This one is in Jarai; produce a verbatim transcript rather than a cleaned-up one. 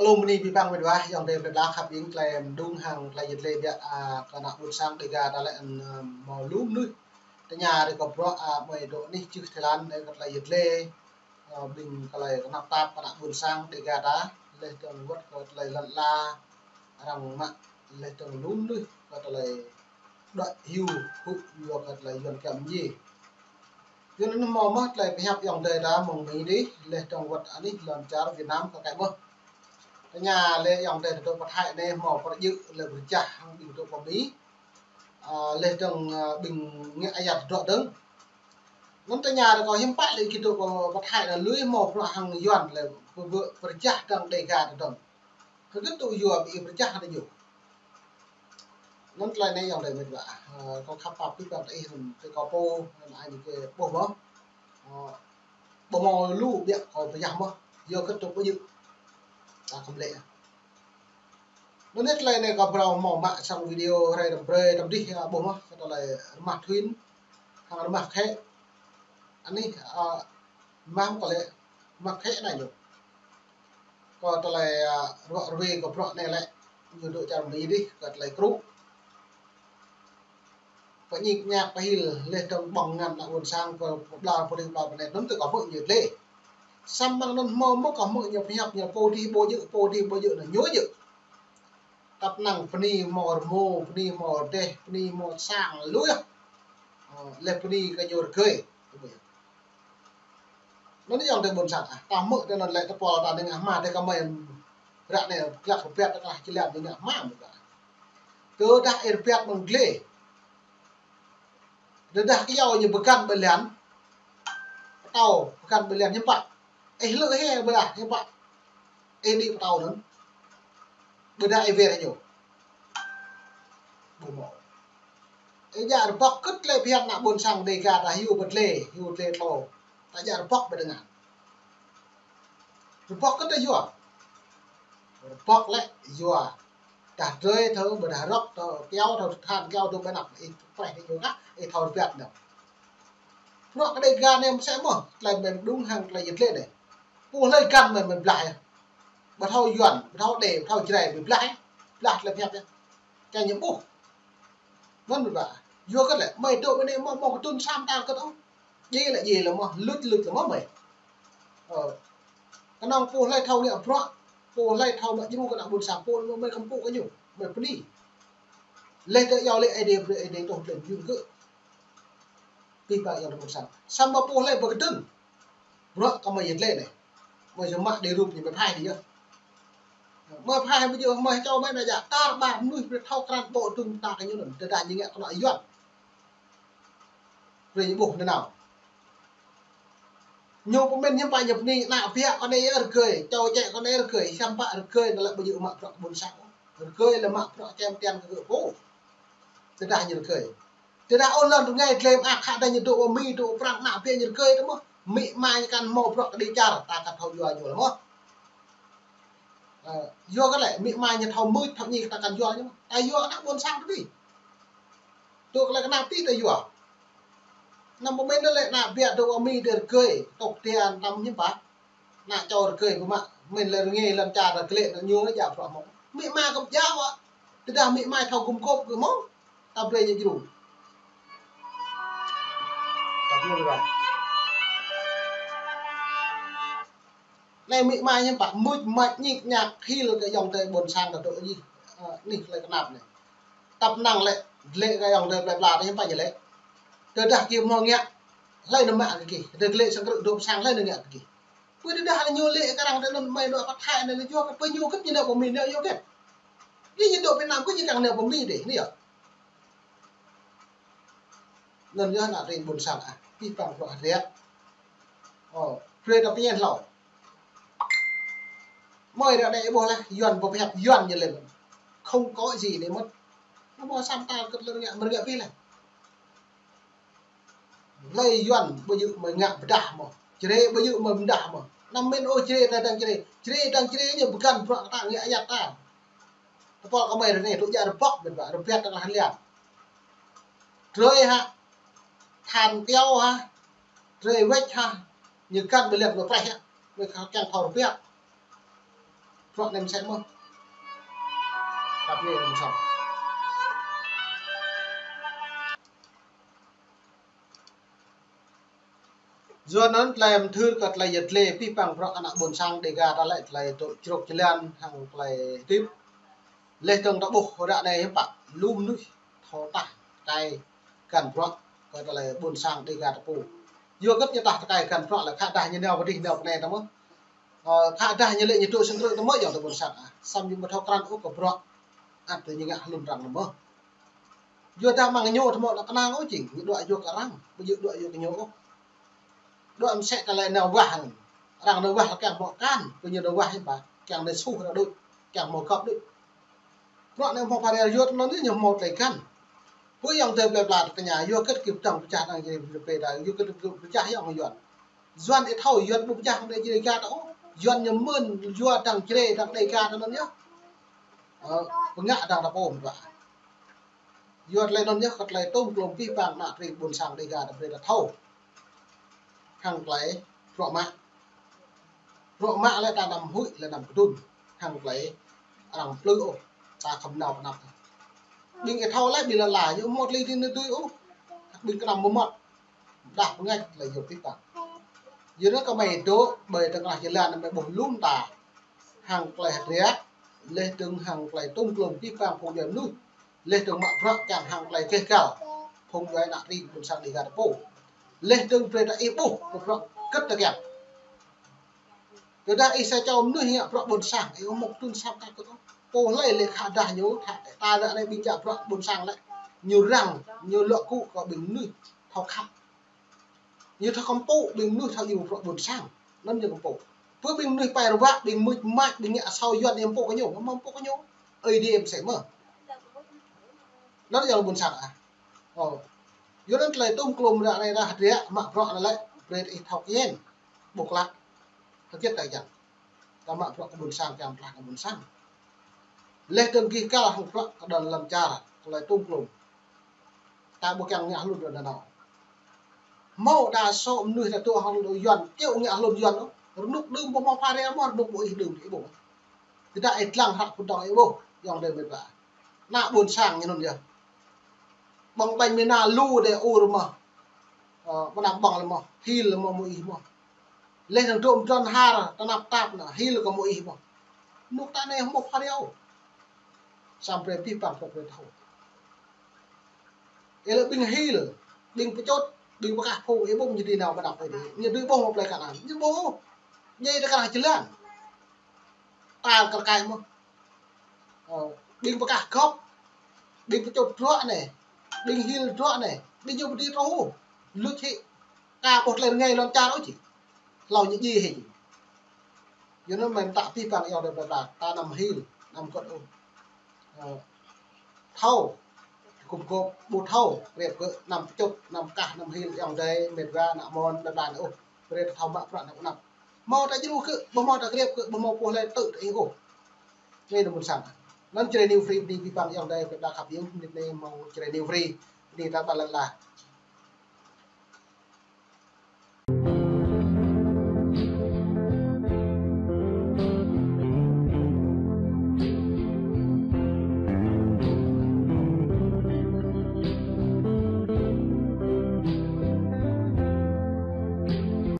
Alum ni pi pang met wa, ayŏng adơi plơi pla khăp ing, tơlơi mơđung hăng tơlơi yet lĕ biă, a, kơ ană ƀôn sang Dega ta lĕ, ơ, hmâo lu mơnuih tơña rơi kơ bruă, a, mơi dŏ anih čưh Thái Lan, ơ, kơ tơlơi yet lĕ, ơ, ƀing tơlơi kơnăp tap kơ ană ƀôn sang Dega ta, laih dơ̆ng wơ̆t kơ tơlơi lŏn ala, arăng mă, laih dơ̆ng lu mơnuih kơ tơlơi đuaĭ hyu hŭ yua kơ tơlơi Yuan kiăng mơñi. Yua anŭn hmâo mơ̆ tơlơi pơhiăp ayŏng adơi ta mơ̆ng Mi dih, laih dơ̆ng wơ̆t anih lŏn čar Việt Nam kơ kơi mơ̆. Tơña lĕ ayŏng adơi ta dŏ pơ Thái anai hmâo pơrơjư̆ lĕ pơrơjah hăng ƀing dŏ pơ Mi. A, laih dơ̆ng, a, ƀing ngă ayăt dŏ dơ̆ng. Anŭn tơña rơi kơ hiư̆m pă lĕ kơ dŏ pơ, pơ Thái anai lui hmâo bruă hăng Yuan lĕ pơ, pơ, pơrơjah dơ̆ng Dega ta dơ̆ng. Hơget tŭ yua ƀing ih pơrơjah hăng ñu. Anŭn tơlơi anai ayŏng adơi met wa. Ơ, kâo khăp pap pĭ păng tơ ih anŭn tơ kâo pô, anŭn ai ñu kơ ƀuh mơ̆. Ơ, ƀu hmâo lu biă kâo pơrơjah mơ̆. Yua kơ tŭ pơjư̆. Ta kơmlĕ. Anŭn tơlơi anai kâo phrâo hmâo mă sang video hrơi tơm brơi tơm dih, ơ, ƀuh mơ̆. Kơ tơlơi rơmah Thuyên. Hăng rơmah Khĕ. Anih, ơ, mơ̆ng kâo lĕ, mă khĕ anai ñu. Kơ tơlơi, a, ruă ruê kơ bruă anai lĕ, ñu dŏ čar Mi dih, kơ tơlơi krŭ. Pơñik ñak pơhil, laih dơ̆ng ƀơ̆ng ngăn ană ƀôn sang, kơ pơbla pơri pơbla pơnet, anŭn tơ kâo hmư̆ ñu lĕ. Samơ̆ anŭn hmâo mơ̆ kâo hmư̆ ñu pơhiăp ñu pô dih ƀu djơ̆, pô dih ƀu djơ̆, anŭn ñu djơ̆. Tăp năng bơni hmâo rơmô, bơni hmâo rơdêh, bơni hmâo sang lu yơh. Ơ, laih bơni kơ ñu rơgơi. Anŭn ayŏng adơi ƀôn sang, a, ta hmư̆ tơ anŭn lĕ tơpul ta neng ah ma tơ kơ mơi ră anai glăk rơbat tơ klah jơlan neng ah ma mơ̆ ta. Tơdah ih rơbat mơ̆ng glai. Tơdah kơyâo ñu pơgăn ƀơi lăn. Pơtâo pơgăn ƀơi lăn hiư̆m pă. Ih lơ̆ hĕ ƀơi lăn hiư̆m pă. Ih đĭ pơtâo anŭn. Ƀôdah ih wơr ñu. Ƀu hmâo. Ih djă rơbŏk kơ tơlơi phiăn ană ƀôn sang Dega ta hyu pơtlê, hyu tlê tlô. Ta djă rơbŏk ƀơi tơngan. Rơbŏk kơ tơ yua. Rơbŏk lĕ yua. Tah drơi thâo, ƀôdah rŏk thâo, kơyâo thâo, tơhan kơyâo thâo ƀơi anăp, ih preh ih yua kah, ih thâo rơbat anŭn. Bruă kơ Dega anai mơsĕ mơ̆n, tơlơi mơ̆n mơđung hăng tơlơi yet lĕ anai. Pô hlơi găn mơ̆n mơ̆n blah yơh. Ƀu thâo Yuan, ƀu thâo Đê, ƀu thâo Jrai, mơ̆n blah yơh. Blah tơlơi pơhiăp yơh. Kơ ñu ƀuh. Anŭn mơ̆n ƀă. Yua kơ lĕ, mơi dŏ mơ̆n anai mơ̆, mơ̆ kơ tŭn sa mơta kơ tŏng. Djai lĕ djai lĕ mơ̆, luč luč lĕ mơ̆ mơi. Ơ. Kơnơ̆ng pô hlơi thâo ngă bruă, pô hlơi thâo mă djru kơ ană ƀôn sang pô, mơi kơmpŭ kơ ñu, mơi bơni. Laih dơ̆ng yua lĕ Ơi Adai brơi Ơi Adai tŏh tơlơi mơyun kơ. Pĭ păng ayŏng adơi ƀôn sang. Samơ̆ pô hlơi pơkơdơ̆ng. Bruă kơ mơi yet lĕ anai. Mơi yơh mă đĭ rup ñu mơi phai đĭ yơh. Mơi phai ƀu djơ̆ mơi čô mơi anai djă. Tar ƀar mơnuih brơi thâo krăn ƀô̆ dŭng ta kơ ñu anŭn. Tơdah ñu ngă kơnŏ Yuan. Brơi ñu ƀuh nanao. Ñu pơmĭn hiư̆m pă ñu bơni ană biă kơ anai rơgơi, čô čĕ kơ anai rơgơi, hiư̆m pă rơgơi anŭn lĕ ƀu djơ̆ mă bruă ƀôn sang. Rơgơi lĕ mă bruă čem tian kơ gơ̆ pô. Tơdah ñu rơgơi. Tơdah ôh lŏn rơngai dlem ak khă dah ñu dŏ Mi dŏ Prăng ană biă ñu rơgơi tơ mơ̆. Amĭ ama ñu kăn hmâo bruă kơđi čar, ta kăn thâo yua ñu lĕ mơ̆. Ơ, yua kơ lĕ, amĭ ama ñu thâo mưč, thâo ñik ta kăn yua ñu. Ta yua ană ƀôn sang tơ ƀing. Tŭ kơ lĕ kơnăp tĭ ta yua. Anăm pơmĭn lĕ ană biă dŏ Mi dêh rơgơi, tŏk tian tam hiư̆m pă. Ană čô rơgơi pơmă, mĭn lĕ rơngai lŏn čar rơgơi lĕ ană ñu lĕ djă bruă mơ̆. Amĭ ama kơ djă wă. Tơdah amĭ ama thâo gum gôp kơ mơ̆. Ta brơi ñu djru. Ta brơi ñu djru. Anai amĭ ama hiư̆m pă mưč mač ñik ñak hil kơ ayŏng adơi ƀôn sang ta dŏ dih. Ơ, anih tơlơi kơnăp anai. Tăp năng lĕ, lĕ kơ ayŏng adơi plơi pla ta hiư̆m pă ñu lĕ. Tơdah gih hmâo ngă, hlơi nao mă kơ gih. Tơdah lĕ sang krư̆ dŏ sang hlơi nao ngă kơ gih. Pơ tơdah ñu lĕ kơ arăng tơ anŭn mơi dŏ pơ Thái anŭn yua kơ pơ ñu kơ ñu nao pơ Mi nao yua kơ. Gih ñu dŏ Việt Nam kơ ñu kăng nao pơ Mi dêh, anai yơh. Anŭn yơh ană tring ƀôn sang ah, pĭ păng bruă hơdră. Ơ, brơi ta pơñen hlâo. Mơi ră anai ih ƀuh laih, Yuan ƀu pơhiăp Yuan ñu lĕ. Không có gì để mất. Anŭn mơ̆ sa mơta kơ tơlơi rơngiă, mơ̆ rơngiă pĭ laih. Hlơi Yuan ƀu djơ̆ mơi ngă pơdah mơ̆. Jrai ƀu djơ̆ mơi pơdah mơ̆. Anăm mĭn ôh Jrai ta dơ̆ng Jrai. Jrai dơ̆ng Jrai ñu pơgăn bruă ta ngă ayăt ta. Tơpul kơ mơi ră anai tŭ djă rơbŏk mĕt wa, rơbat tơngan hơlian. Drơi hă, tơhan kơyâo hă, drơi wĕč hă, ñu găn ƀơi lĕ mơi preh hă, mơi kiăng thâo rơbat. Bruă anai mơsĕ mơ̆n. Tap ni mơ̆n. Yua anŭn tơlơi mơthưr kơ tơlơi yăt lĕ pih pang bruă ană ƀôn sang Dêga ta lĕ tơlơi dŏ črôk jơlan hăng tơlơi hơdip. Laih dơ̆ng ta ƀuh ră anai hiư̆m pă lu mơnuih thâo tah tơkai găn bruă kơ tơlơi ƀôn sang Dêga ta pô. Yua hơget ñu tah tơkai găn bruă lĕ khă dah ñu nao pơ adih nao pơ anai ta mơ̆n. Ơ, khă dah ñu lĕ ñu dŏ sĭt krư̆ ta mơ̆n yơh ta ƀôn sang ah. Samơ̆ ñu ƀu thâo krăn ôh kơ bruă ăt ñu ngă hlŭn arăng ta mơ̆n. Yua dah mơ̆ng ñu ta mơ̆n ană kơnang ôh jing, ñu dŏ yua kơ arăng, ƀu djơ̆ dŏ yua kơ ñu ôh. Dŏ mơsĕ kơ lĕ nao wah anŭn. Arăng nao wah lĕ kiăng hmâo akan, kơ ñu nao wah hiư̆m pă, kiăng nao suh arăng đôč, kiăng hmâo gŏp đôč. Bruă anai hmâo phara yua tơ anŭn ñu hmâo tơlơi găn. Pô ayŏng adơi plơi pla tơña, yua hơget kơ pơdơ̆ng pơčah arăng Jrai pơ ta, yua hơget kơ pơčah ayŏng Yuan. Yuan ih thâo, Yuan ƀu pơčah arăng Jrai ta ôh. Yuan ñu mơ̆n yua arăng Jrai arăng Dêga ta anŭn yơh. Ơ, pơngă arăng ta pô mơ̆n ƀă. Yua tơlơi anŭn yơh kơ tơlơi tôm klôm pih pang ană tring ƀôn sang Dêga ta brơi ta thâo. Hăng tơlơi bruă mă. Bruă mă lĕ ta anăm huĭ lĕ anăm kơdŭn. Hăng tơlơi arăng plư ôh, ta khŏm nao pơ anăp. Ƀing ih thâo lĕ ƀing lăn la ñu hmâo tơlơi tui anai tui ôh. Ƀing kơnăm mơmŏt. Dah pơngač tơlơi yua pih pang. Yua anŭn kơmơi dŏ ƀơi tơngan jơlan anai mơi ƀuh lŏm ta. Hăng tơlơi hơdră, laih dơ̆ng hăng tơlơi tôm klôm pih pang phung djuai mơnuih. Laih dơ̆ng mă bruă kiăng hăng tơlơi keh gal phung djuai ană tring ƀôn sang Dêga ta pô. Laih dơ̆ng brơi ta ih ƀuh kơ bruă hơget ta kiăng. Tơdah ih sa čô mơnuih ngă bruă ƀôn sang, ih ƀu hmâo kơdŭn sap kăk kơ ôh. Pô hlơi lĕ khă dah ñu, ta, ta ră anai ƀing ngă bruă ƀôn sang lĕ. Ñu răng, ñu luă gŭ kơ ƀing mơnuih thâo khăp. Ñu thâo kơmpŭ ƀing mơnuih thâo iâu bruă ƀôn sang. Anŭn ñu kơmpŭ. Pơ ƀing mơnuih pai ruă, ƀing mưč mač, ƀing ngă asâo Yuan ñu kơmpŭ kơ ñu, mơ̆ kơmpŭ kơ ñu. Ơi Adai mơsĕ mơ̆n. Anŭn yơh ƀôn sang ah. Ơ. Yua anŭn tơlơi tôm klôm ră anai dah hơdră mă bruă anai lĕ, brơi ih thâo kiăng. Ƀu klă. Hơget ta kiăng. Ta mă bruă kơ ƀôn sang, kiăng pơklaih kơ ƀôn sang. Laih dơ̆ng gih kăl hăng bruă kơ đon lăm čar, tơlơi tôm klôm. Ta ƀu kiăng ngă hlŭn ră anai. Hmâo đa số mơnuih ta dŏ hăng Yuan, kiăng ngă hlŭn Yuan ôh. Rơnŭk đưm ƀu hmâo phara mơ̆n, rơnŭk ƀu ih đưm ih ƀuh. Tơdah ih lăng hră phŭn dŏng ih ƀuh, ayŏng adơi met wa. Ană ƀôn sang ñu anŭn yơh. Ƀơ̆ng ƀañ mơ̆ng anai lu đe ur mơ̆n. Ơ, mơnam ƀơ̆ng lĕ mơ̆n, hil lĕ mơ̆n mơ̆ng ih mơ̆n. Laih dơ̆ng dŏ mơdrŏn har, tơnap tap anŭn, hil kơ mơ̆ng ih mơ̆n. Rơnŭk ta anai hmâo phara ôh. Samơ̆ brơi pih pang bruă brơi thâo. Ih lĕ ƀing hil, ƀing pơčŭt, ƀing pơkah phung, ih ƀuh ñu dưi nao pơ anăp ih. Ñu dưi ƀuh mơ̆ plơi kơ anŭn. Ñu ƀuh. Ñu ta kơ jơlan. Ta kơ kai mơ̆n. Ơ, ƀing pơkah gŏp, ƀing pơčŭt druă anai, ƀing hil druă anai, ƀing ñu pơdĭ truh. Luč hĭ. Ka ƀuh tơlơi rơngai lŏn čar ôh či. Hlâo ñu djai hĭ či. Yua anŭn mơ̆n ta pih pang ayŏng adơi plơi pla, ta anăm hil, anăm gŏt ôh. Ơ, thâo, kơkuh kơ ƀu thâo, krep kơ anăm pơčŭt, anăm pơkah, anăm hil, ayŏng adơi, met wa, ană mơ̆n, plơi pla anai ôh. Brơi ta thâo mă bruă anăp anăp. Hmâo ta djru kơ, ƀu hmâo ta krep kơ, ƀu hmâo pô hlơi tŭ ta ih ôh. Anai ană ƀôn sang. Anŭn Jrai New Free bơni pih pang ayŏng adơi, plơi pla khăp yơh, mơnit anai hmâo Jrai New Free, bơni ta ƀă lăn la.